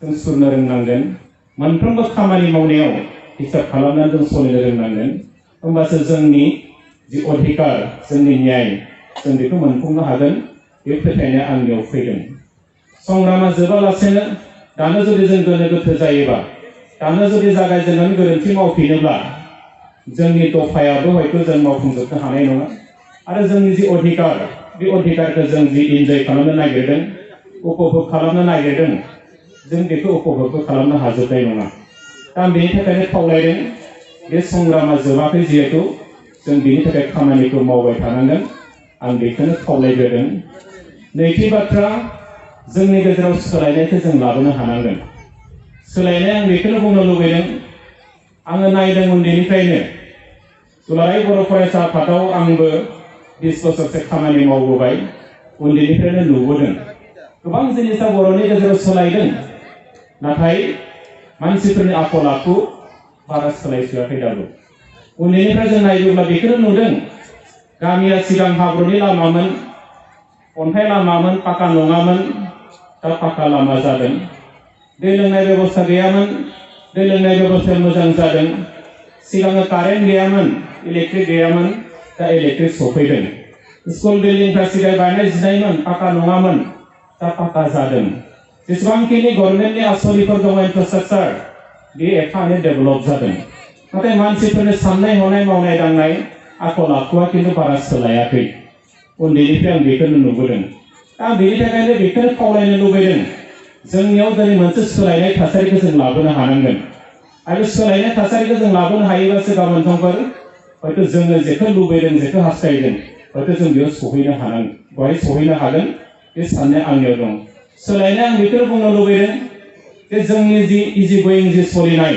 जों सुरनो रोंनांगोन मोनफ्रोमबो खामानि मावनायाव हिसाब खालामनानै जों सोलिनो रोंनांगोन होमबासो जोंनि जि अधिकार जोंनि न्याय जों बेखौ मोनफुंनो हागोन बे फोथायनाया आंनियाव फैदों संग्रामा जोबालासेनो दानो जुदि जों गोनो गोथो जायोबा दानो जुदि जागायजेननानै गोरोन्थि मावफिनोब्ला जोंनि दफायाबो हयथ' जों मावफुंजोबनो हानाय नङा आरो जोंनि जि अधिकार बे अधिकारखौ जों जि इन्जय खालामनो नागिरदों उपभोग खालामनो नागिरदों जों बेखौ उपभोगबो खालामनो हाजोबनाय नङा दा बेनि थाखायनो खावलायदों बे संग्रामा जोबाखै जिहेतु जों बेनि थाखाय खामानिखौ मावबाय थानांगोन आं बेखौनो खावलायग्रोदों नैथि बाथ्रा जोंनि गेजेराव सोलायनायखौ जों लाबोनो हानांगोन सोलायनाय आं बेखौनो बुंनो लुबैदों आङो नायदों उन्दैनिफ्रायनो दुलाराय बर' फरायसा आफादाव आंबो 20 बोसोरसो खामानि मावबोबाय उन्दैनिफ्रायनो नुबोदों गोबां जिनिसा बर'नि गेजेराव सोलायदों नाथाय मानसिफोरनि आखल आखु बारा सोलायस्लायाखै दाबो उन्दैनिफ्राय जों नायोब्ला बेखौनो नुदों गामिया सिगां हाब्रुनि लामामोन अन्थाइ लामामोन पाका नङामोन दा पाका लामा जादों दै लोंनाय बेबस्था गैयामोन दै लोंनाय बेबस्थाया मोजां जादों सिगां कारेन्ट गैयामोन इलेक्ट्रिक गैयामोन दा इलेक्ट्रिक सफैदों स्कुल बिल्डिंफ्रा सिगां बायनाय जिनायमोन पाका नङामोन दा पाका जादों जेसेबांखिनि गभर्नमेन्टनि आसनिफोर दङ इनफ्रास्ट्राक्चार बे एफा एनै डेभेलप जादों नाथाय मानसिफोरनि साननाय हनाय मावनाय दांनाय आखल आखुआ खिन्थु बारा सोलायाखै उन्दैनिफ्राय आं बेखौनो नुबोदों दा बेनि थाखायनो बेखौनो खावलायनो लुबैदों जोंनियाव दिनै मोनसे सोलायनाय थासारिखौ जों लाबोनो हानांगोन आरो सोलायनाय थासारिखौ जों लाबोनो हायोबासो गाबोन समफोर हयथ' जोङो जेखौ लुबैदों जेखौ हास्थायदों हयथ' जों बेयाव सहैनो हानांगोन बेवहाय सहैनो हागोन बे साननाया आंनियाव दं सोलायनाय आं बेखौनो बुंनो लुबैदों जे जोंनि जि इजि गोयिं जि सोलिनाय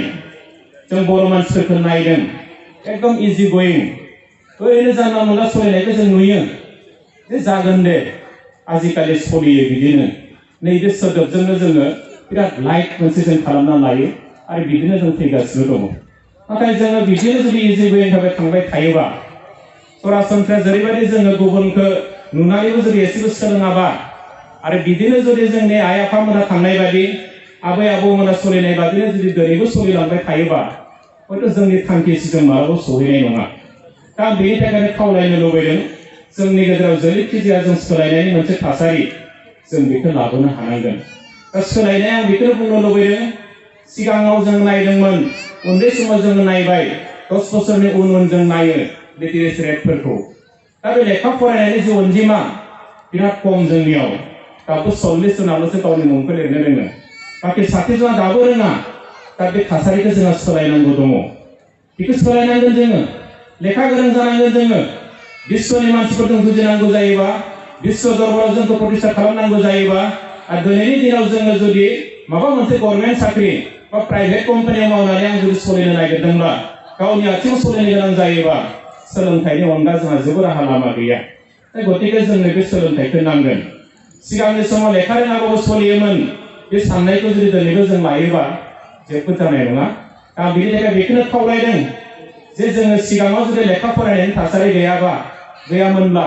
जों बर' मानसिफोरखौ नायदों एकदम इजि गोयिं ओरैनो जानला मोनला सोलिनायखौ जों नुयो जे जागोन दे आजिखालि सोलियो बिदिनो नैबे सोदोबजोंनो जोङो बिराद लाइट मोनसे जों खालामना लायो आरो बिदिनो जों फैगासिनो दङ नाथाय जोङो बिदिनो जुदि इजि गोयिं भाबै थांबाय थायोबा सरासनस्रा जेरैबायदि जोङो गुबुनखौ नुनानैबो जुदि एसेबो सोलोङाबा आरो बिदिनो जुदि जोंनि आइ आफामोना थांनाय बायदि आबै आबौमोना सोलिनाय बादिनो जुदि दिनैबो सोलिलांबाय थायोबा हयथ' जोंनि थांखिसिम मालाबा सहैनाय नङा दा बेनि थाखायनो खावलायनो लुबैदों जोंनि गेजेराव जेरैखिजाया जों सोलायनायनि मोनसे थासारि जों बेखौ लाबोनो हानांगोन दा सोलायनाया आं बेखौनो बुंनो लुबैदों सिगाङाव जों नायदोंमोन उन्दै समाव जोङो नायबाय 10 बोसोरनि उन जों नायो लिटारेसि रेटफोरखौ दा बे लेखा फरायनायनि जि अनजिमा बिराद खम जोंनियाव दाबो 40 जनाल'सो गावनि मुंखौ लिरनो रोङो बाखि 60 जना दाबो रोङा दा बे थासारिखौ जोंहा सोलायनांगौ दङ बेखौ सोलायनांगोन जोङो लेखा गोरों जानांगोन जोङो बिश्वनि मानसिफोरजों जुजिनांगौ जायोबा बिश्व दरबाराव जोंखौ प्रतिष्ठा खालामनांगौ जायोबा आरो दिनैनि दिनाव जोङो जुदि माबा मोनसे गभर्नमेन्ट साख्रि बा प्राइभेट कम्पानियाव मावनानै आं जुदि सोलिनो नागिरदोंब्ला गावनि आथिङाव सोलिनो गोनां जायोबा सोलोंथाइनि अनगा जोंहा जेबो राहा लामा गैया गतिके जोंनो बे सोलोंथाइखौ नांगोन सिगांनि समाव लेखा रोङाबाबो सोलियोमोन बे साननायखौ जुदि दिनैबो जों लायोबा जेबो जानाय नङा दा बेनि थाखाय बेखौनो खावलायदों जे जोङो सिगाङाव जुदि लेखा फरायनायनि थासारि गैयामोनब्ला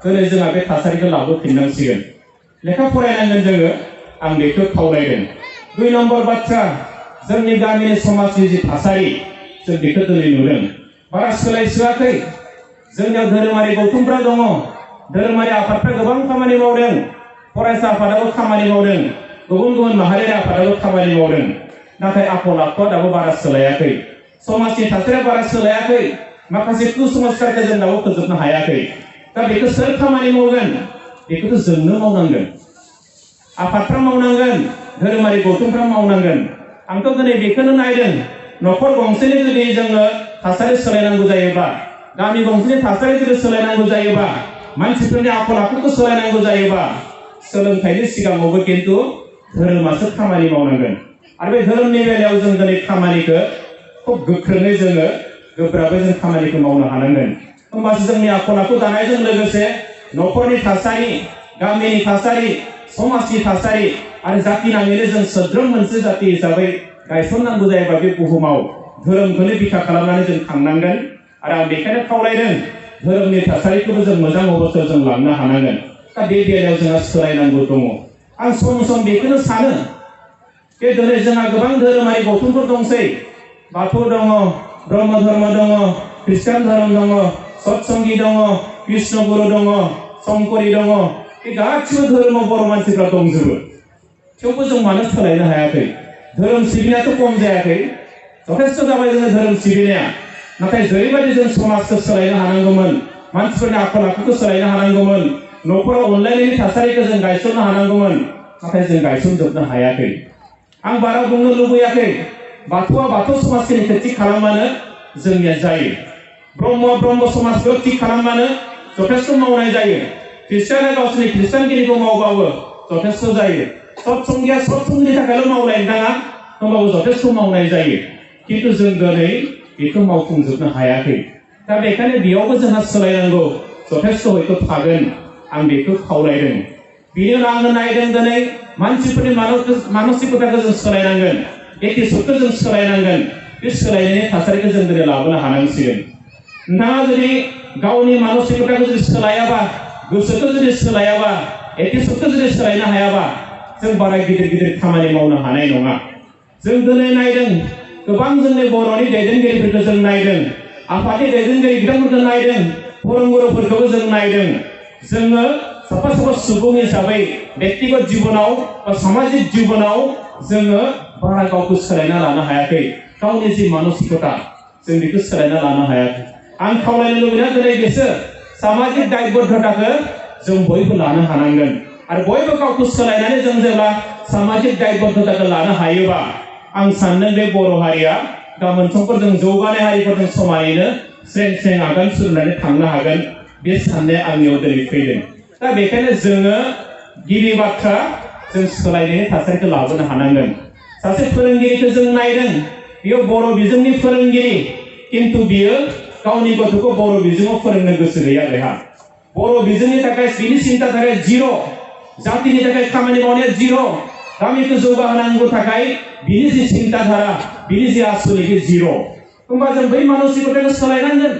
दिनै जोंहा बे थासारिखौ लाबोफिननांसिगोन लेखा फरायनांगोन जोङो आं बेखौ खावलायदों 2 नम्बर बाथ्रा जोंनि गामिनि समाजनि जि थासारि जों बेखौ दिनै नुदों बारा सोलायस्लायाखै जोंनियाव धोरोमारि गौथुमफ्रा दङ धोरोमारि आफादफ्रा गोबां खामानि मावदों फरायसा आफादाबो खामानि मावदों गुबुन गुबुन माहारियारि आफादाबो खामानि मावदों नाथाय आखल आखुआ दाबो बारा सोलायाखै समाजनि थासारिया बारा सोलायाखै माखासे कुसंस्कारखौ जों दाबो फोजोबनो हायाखै दा बेखौ सोर खामानि मावगोन बेखौथ' जोंनो मावनांगोन आफादफ्रा मावनांगोन धोरोमारि गौथुमफ्रा मावनांगोन आंथ' दिनै बेखौनो नायदों न'खर गंसेनि जुदि जोङो थासारि सोलायनांगौ जायोबा गामि गंसेनि थासारि जुदि सोलायनांगौ जायोबा मानसिफोरनि आखल आखुखौ सोलायनांगौ जायोबा सोलोंथाइनि सिगाङावबो खिन्थु धोरोमासो खामानि मावनांगोन आरो बे धोरोमनि बेलायाव जों दिनै खामानिखौ खुब गोख्रोङै जोङो गोब्राबै जों खामानिखौ मावनो हानांगोन होमबासो जोंनि आखल आखु दानायजों लोगोसे न'खरनि थासारि गामिनि थासारि समाजनि थासारि आरो जाति नाङैनो जों सोद्रोम मोनसे जाति हिसाबै गायसननांगौ जायोबा बे बुहुमाव धोरोमखौनो बिथा खालामनानै जों थांनांगोन आरो आं बेखायनो खावलायदों धोरोमनि थासारिखौबो जों मोजां अबस्थायाव जों लांनो हानांगोन दा बे बेलायाव जोंहा सोलायनांगौ दङ आं सम सम बेखौनो सानो बे दिनै जोंहा गोबां धोरोमारि गौथुमफोर दंसै बाथौ दङ ब्रह्म धर्म दङ ख्रिस्टान धर्म दङ सतसंगी दङ कृष्ण गुरु दङ शंकरी दङ बे गासिबो धोरोमाव बर' मानसिफ्रा दंजोबो थेवबो जों मानो सोलायनो हायाखै धोरोम सिबिनायाथ' खम जायाखै जथेस्थ जाबाय जोङो धोरोम सिबिनाया नाथाय जेरैबायदि जों समाजखौ सोलायनो हानांगौमोन मानसिफोरनि आखल आखुखौ सोलायनो हानांगौमोन न'खराव अनलायनायनि थासारिखौ जों गायसननो हानांगौमोन नाथाय जों गायसनजोबनो हायाखै आं बारा बुंनो लुबैयाखै बाथौआ बाथौ समाजनि थि खालामबानो जोंनिया जायो ब्रह्मआ ब्रह्म समाजखौ थि खालामबानो जथेस्थ मावनाय जायो ख्रिस्टाना गावसोरनि ख्रिस्टानगिरिखौ मावबाबो जथेस्थ जायो सतसंगिया सतसंगिनि थाखायल' मावलायनो नाङा होमबाबो जथेस्थ मावनाय जायो किन्तु जों दिनै बेखौ मावफुंजोबनो हायाखै दा बेखायनो बेयावबो जोंहा सोलायनांगौ जथेस्थ हयथ' थागोन आं बेखौ खावलायदों बिनि उनाव आङो नायदों दिनै मानसिफोरनि मानसिकताखौ जों सोलायनांगोन एटिट्युडखौ जों सोलायनांगोन बे सोलायनायनि थासारिखौ जों दिनै लाबोनो हानांसिगोन नोंथाङा जुदि गावनि मानसिकताखौ जुदि सोलायाबा गोसोखौ जुदि सोलायाबा एटिट्युडखौ जुदि सोलायनो हायाबा जों बारा गिदिर गिदिर खामानि मावनो हानाय नङा जों दिनै नायदों गोबां जोंनि बर'नि दैदेनगिरिफोरखौ जों नायदों आफादनि दैदेनगिरि बिथांमोनखौ नायदों फोरोंगुरुफोरखौबो जों नायदों जोङो साफा साफा सुबुं हिसाबै व्यक्तिगत जिबनाव बा सामाजिक जिबनाव जोङो बारा गावखौ सोलायना लानो हायाखै गावनि जि मानसिकता जों बेखौ सोलायना लानो हायाखै आं खावलायनो लुबैनाया दिनै बिसोर सामाजिक दायबद्धताखौ जों बयबो लानो हानांगोन आरो बयबो गावखौ सोलायनानै जों जेब्ला सामाजिक दायबद्धताखौ लानो हायोबा आं सान्दों बे बर' हारिया गाबोन समफोर जों जौगानाय हारिफोरजों समानैनो स्रें स्रें आगान सुरनानै थांनो हागोन बे साननाया आंनियाव दिनै फैदों दा बेखायनो जोङो गिबि बाथ्रा जों सोलायनायनि थासारिखौ लाबोनो हानांगोन सासे फोरोंगिरिखौ जों नायदों बियो बर' बिजोंनि फोरोंगिरि किन्तु बियो गावनि गथ'खौ बर' बिजोङाव फोरोंनो गोसो गैया बेहा बर' बिजोंनि थाखाय बिनि सिन्ताधाराया जिर' जातिनि थाखाय खामानि मावनाया जिर' गामिखौ जौगाहोनांगौ थाखाय बिनि जि सिन्ताधारा बिनि जि आसुनि बे जिर' होमबा जों बै मानसिकताखौ सोलायनांगोन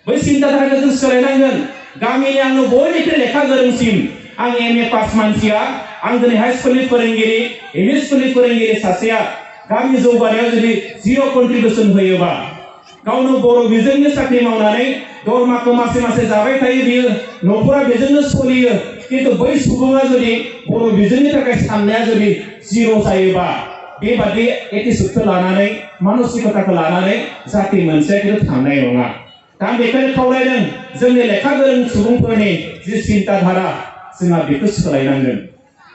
बै सिन्ताधाराखौ जों सोलायनांगोन गामिनि आंनो बयनिख्रुइ लेखा गोरोंसिन आं एम ए पास मानसिया आं दिनै हाइ स्कुलनि फोरोंगिरि एम इ स्कुलनि फोरोंगिरि सासेया गामि जौगानायाव जुदि जिर' कन्ट्रिबिउसन होयोबा गावनो बर' बिजोंनि साख्रि मावनानै दरमाखौ मासे मासे जाबाय थायो बियो न'खरा बेजोंनो सोलियो किन्तु बै सुबुङा जुदि बर' बिजोंनि थाखाय साननाया जुदि जिर' जायोबा बेबादि एटिट्युडखौ लानानै मानसिकताखौ लानानै जाति मोनसेया खिन्थु थांनाय नङा दा बेखायनो खावलायदों जोंनि लेखा गोरों सुबुंफोरनि जि सिन्ताधारा जोंहा बेखौ सोलायनांगोन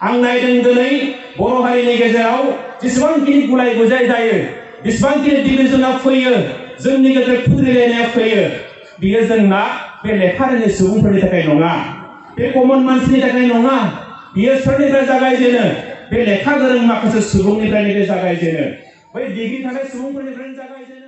आं नायदों दिनै बर' हारिनि गेजेराव जेसेबांखिनि गुलाय गुजाय जायो जेसेबांखिनि डिभिजना फैयो जोंनि गेजेराव खुद्रिलायनाया फैयो बियो जोंना बे लेखा रोङै सुबुंफोरनि थाखाय नङा बे कमन मानसिनि थाखाय नङा बियो सोरनिफ्राय जागायजेनो बे लेखा गोरों माखासे सुबुंनिफ्रायनो जागायजेनो बै डिग्री थानाय सुबुंफोरनिफ्रायनो जागायजेनो